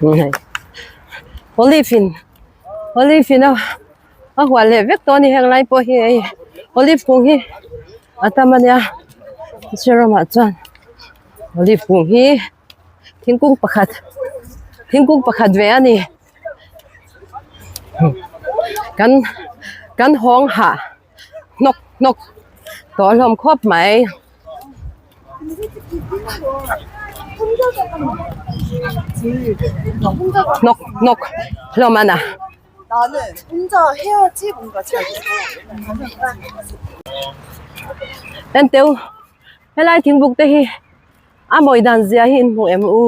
Olive in olive in a a hual leh vek tawh a ni heng lai pawh hi hei olive kung hi a tam a nia Mizoramah chuan olive kung hi thingkung pakhat thingkung pakhat ve a ni kan kan hawng hah hnawk hnawk tawh hlawm khawp mai. Hnawk hnawk hlawm a na. Enteu helai thingbuk te hi a mawi dan zia hi in hmu em u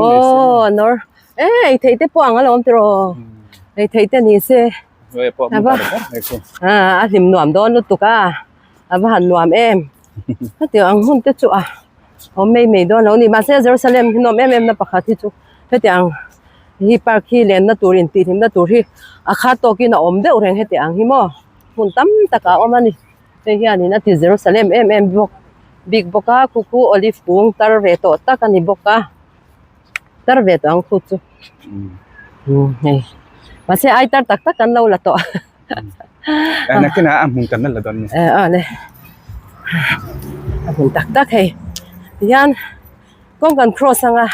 aw nawr e ei theih te pawh ang alawm tiraw ei theih te ni se a hlim nuam dawn lutuk a a va han nuam em hetiang ang hmun te chu a awm mai mai dawn lo a ni mahse Jerusalem hi nuam em em na pakhat hi chu hetiang hi park hi lenna tur intihhlimna tur hi a khat tawkin a awm deuh reng hetiang ang hi maw hmun tam tak a awm a ni. Hei hianin a ti Jerusalem em em bawk bik bawk a khu khu olive kung tar ve tawh tak a ni bawk a tar ve tawh ang khu chu umm hei mahse ai tar tak tak kan lo la tawh nakinah a hmun kan la la dawn a ni eh aw le a hmun tak tak hei tihian kawng kan cross anga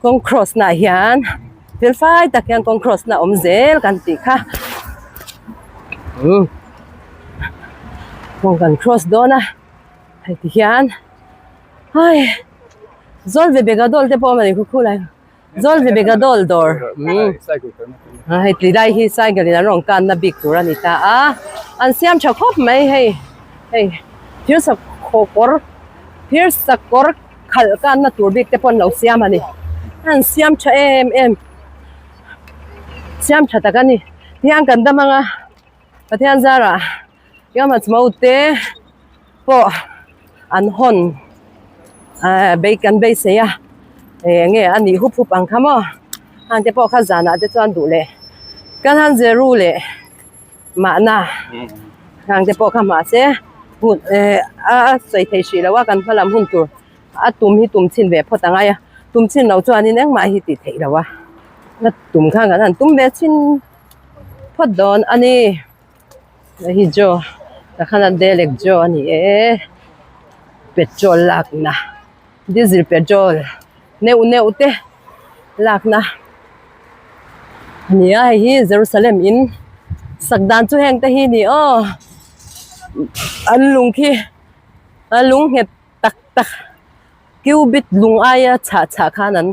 kawng cross na ah hian thil fai tak hian kawng cross na awm zel kan tih kha umm kawng kan cross dawn a hei ti hian hai zawl ve begadol te pawh a awm a ni khu khu lai zawl ve begadol dawr umm hei ti lai hi cycle in an rawn kan na bik tur a ni ta a an siam tha khawp mai hei hei thil sa kawr thil sakawr. Khalh kanna tur bik te pawh an lo siam a ni. An siam tha em em. Siam tha tak a ni. Tihian kan dam anga Pathian zarah Yama Chmo te pawh an hawn ahh bei kan beisei a eng nge a nih hup hup ang kha maw hang te pawh kha zanah te chuan duh leh kan han zeru leh mahna hang te pawh kha mahse hun eh a sawi thei hrih lo a kan hma lam hun tur a tum hi tum chhin ve phawt angai a tum chhin loh chuanin engmah hi tih theih lo a a tum khan kan han tum ve chhin phawt dawn a ni hei hi jaw takhan a delek jaw a ni e petrol lakna diesel petrol neuh neuh te lakna a ni a hei hi Jerusalem in sak dan chu heng te hi a ni aw an lung khi a lung nghet tak tak cubit lung aia chhah chhah khan an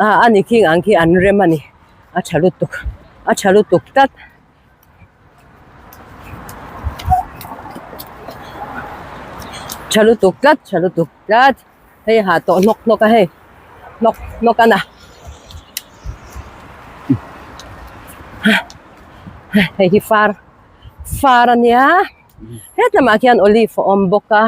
ah a ni khi ang khi an rem a ni a tha lutuk a tha lutuk tlat. Tha lutuk tlat tha lutuk tlat. Hei ha tawh hnawk hnawk a hei hnawk hnawk a na hei hi far far a nia het lamah khian olive a awm bawk a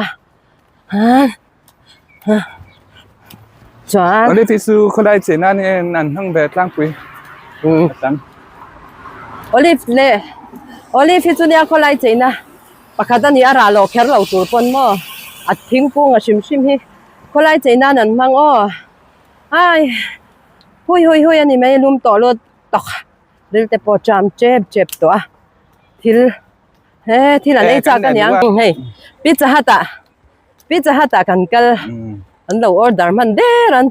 chuan olive hi chu khawlai chen a nia an hmang ve tlangpui a tam olive leh olive hi chu nia khawlai cheina. Pakhat a ni a rah loh kher lo tur pawn maw a thingkung a hrim hrim hi khawlai chei nan an hmang aw ai hui hui hui a ni mai lum tawh lut tawk ril te pawh cham tep tep tawh a thil he thil an ei chak a niang hei pizza hut ah pizza hut ah kan kal an lo order hman der an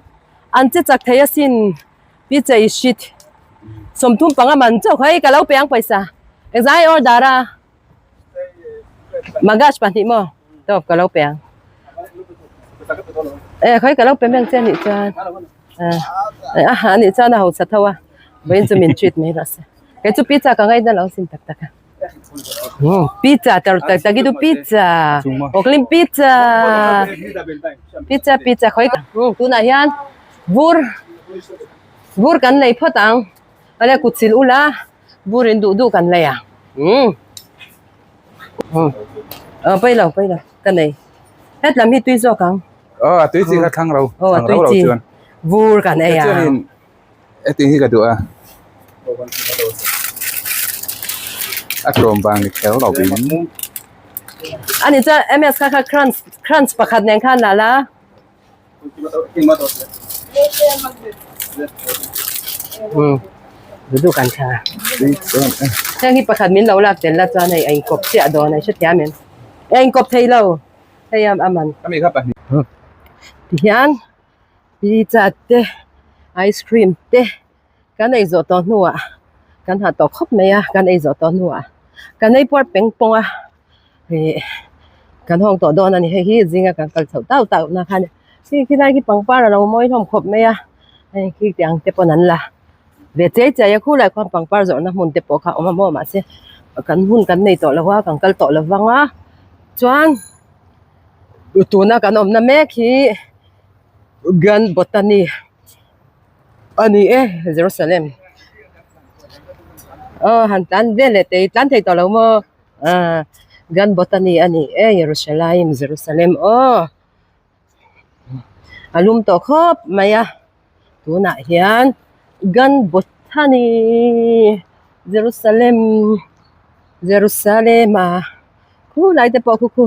an che chak thei asin pizza i hrit 35 man chauh kha hei ka lo pe ang pawisa engzai order a. Magash pahnih maw tawp ka lo pe ang e khawi ka lo pe mek che anih chuan eh a ha anih chuan a hausa tho a vawiin chu min treat mai rawh se kei chu pizza ka ngaina lo sin tak tak a pizza tar tak tak hi chu pizza awklim pizza pizza pizza khawi ka tunah hian vur vur kan lei phawt ang awle kut sil ula. Bur in duh duh kan lei a umm umm aw pawi lo pawi lo ka nei het lam hi tui zawk ang aw a tui chi kha thlang ro aw a tui chi vur kan ei a chuanin hetiang hi ka duh a a tlawm vang ni kher lo in ani chuan ms kha kha crunch crunch pakhat nen khan la la. Duh kan thleng a. Heng hi pakhat min lo lak tel la chuan hei a inkawp chiah dawn a i hrethiam em? A inkawp thei lo hei a man. Tihian pizza te ice cream te kan ei zawh tawh hnuah kan hah tawh khawp mai a kan ei zawh tawh hnuah kan ei puar peng pawng a ih kan hawng tawh dawn a ni hei hi zinga kan kal chhoh tauh tauh na kha a ni khi khilai khi pangpar a lo mawi hlawm khawp mai a hei khi tiang te pawn an la ve chei chei a khulai khuan pangpar zawrhna hmun te pawh kha a awm a maw mahse kan hun kan nei tawh lo a kan kal tawh lo vang a chuan tuna kan awmna mek hi Grand Botany a ni e Jerusalem aw han tlan vel leh tei tlan thei tawh lo maw ah Grand Botany a ni e Jerusalem Jerusalem aw a lum tawh khawp mai a tunah hian Grand Botany Jerusalem Jerusalem a khulai te pawh khu khu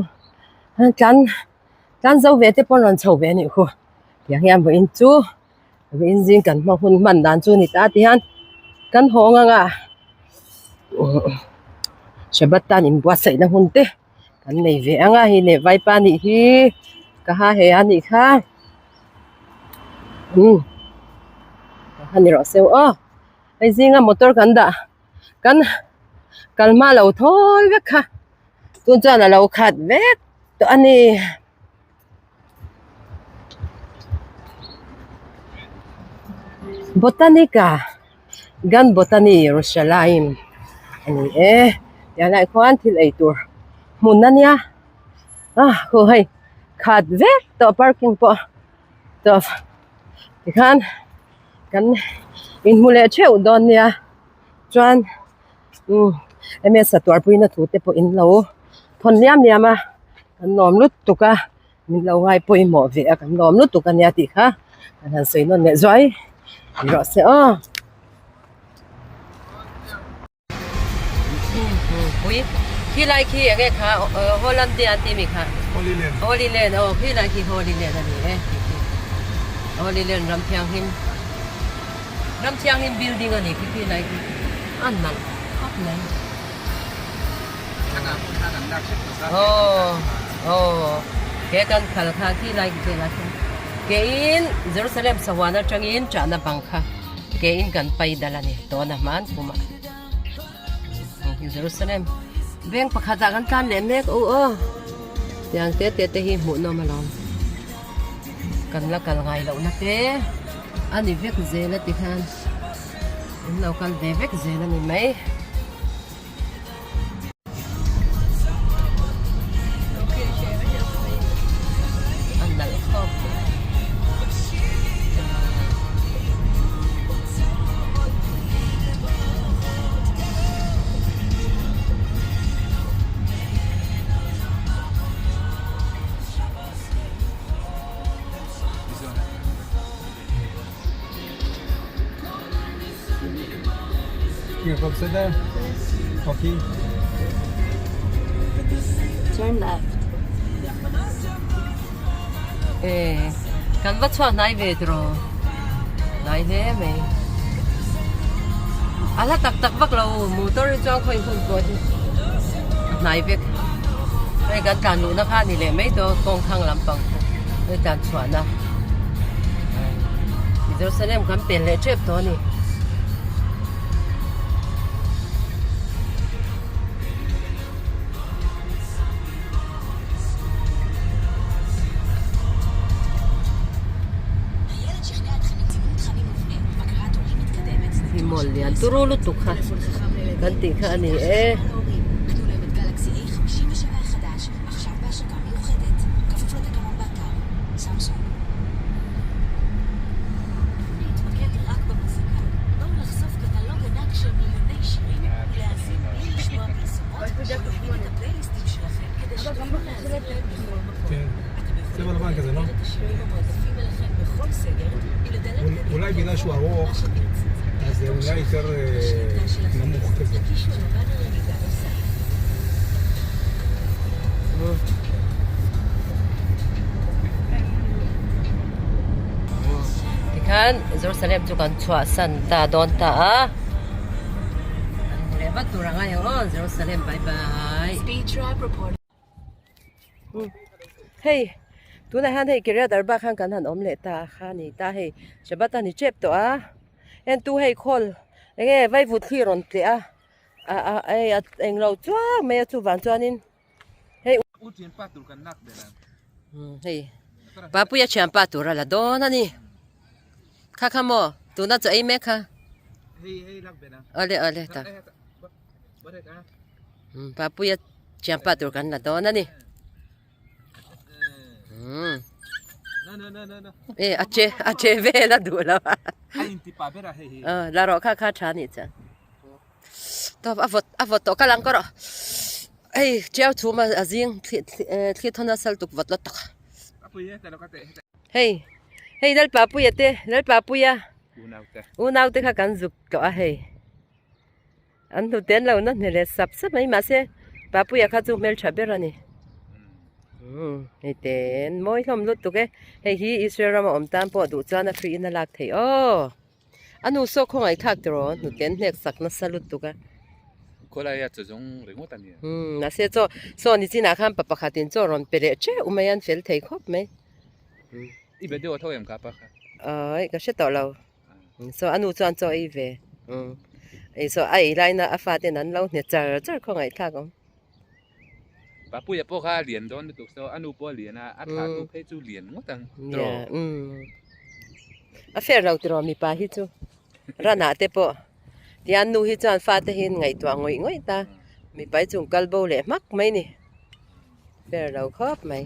tlan. Tlan zo ve te pawn rawn chho ve a nih khu. Tiang hian vawiin chu vawiin zing kan hma hun hman dan chu a ni ta ti hian kan hawng ang a Shabbat tan inbuatsaihna hun te kan nei ve ang a hei leh vaipa nih hi ka ha he a nih kha umm ka ha ni rawh se aw hei zinga motor kan dah kan kal hma lo thawi vek kha. Tun chuan a lo khat vek tawh a ni. Botanica Gan Botany Yerushalayim a ni e tianah khuan thil ei tur hmun a nia ah khu hei khat vek tawh parking pawh tawh tikhan kan inhmu leh theuh dawn nia chuan. Umm ms a tuarpuina thu te pawh in lo thawn liam liam a kan lawm lutuk a min lo ngai pawimawh ve a kan lawm lutuk a nia tih kha kan han sawi nawn leh zuai rawh se aw. Khilai khi enge kha Hollandia an tih mi kha Holy Land aw khilai khi Holy Land a ni e Holy Land ram thianghlim ram thianghlim building a ni khi khilai khi. A nalh khawp mai. Aw aw ke kan khal kha khi lai khi lai khi ke in Jerusalem sahuan atangin chahna bang kha ke in kan pai dal a ni tawna hman kumah Jerusalem veng pakhat ah kan tlan leh mek u aw tiang te te te hi hmuh nawm alawm kan la kal ngai loh na te a ni vek zel a ti khan. In lo kal ve vek zel a ni mai. A nalh khawp mai. Kan va chhuah hnai ve tiraw hnai hle mai a hla tak tak vak lo motor hi chuan khawi hun pawh hi a hnai vek hei kan tlan luhna kha a ni leh mai dawn kawng thlang lampang khu hei tlan chhuahna. Jerusalem kan pel leh tep tawh a ni. Hi mall lian turu lutuk kha kan tih kha a ni e. Tikhan Jerusalem chu kan chhuahsan ta dawn ta a. leh vat tur a ngai ang aw Jerusalem bye bye. Hei tunah hian hei Kiryat Arba khan kan han awm leh ta kha a ni ta hei Shabbat a ni tep tawh a entu hei khawl enge vaivut thli rawn tleh a a a hei a englo chuang mai a chuvang chuanin hei hei Papuia thianpa tur a la dawn a ni kha kha maw tuna chaw ei mek kha awle awle ta Papuia thianpa tur kan la dawn a ni e a che a che vel a duh lo a la rawh kha kha tha nih chuan. Tawp a vawt a vawt tawh ka lang ka rawh hei tiau chhum a a zing thli thli thawn a sal tuk vawt lawt tak hei hei Lalpapuia te Lalpapuia unau te kha kan zuk tawh a hei an hnute an lo na hne leh sap sap mai mahse Papuia kha chu hmeltha ber a ni hei te an mawi hlawm lutuk e hei hi Israel rama awm tan pawh duh chuan a free in a lak theih aw. A nu saw khawngaih thlak tiraw hnute an hnek sak nasa lutuk a. Khawlaia chaw zawng ringawt a nia. Umm mahse chaw saw ni chinah khan pa pakhatin chaw rawn pe leh teuh mai a an fel thei khawp mai. I be deuh a tho em kha pa kha? Awi ka hre tawh lo. Saw a nu chuan chaw ei ve. Umm ei saw a ei laina a faten an lo hne char char khawngaih thlak awm. Papuia pawh kha a lian dawn lutuk so a nu pawh a lian a, a thla tu phei chu lian ngawt ang tiraw. A fair lo tiraw mipa hi chu ranah te pawh tian nu hi chuan fate hi ngaihtuah ngawih ngawih ta mipa hi chung kal bo leh hmak mai ni fair lo khawp mai.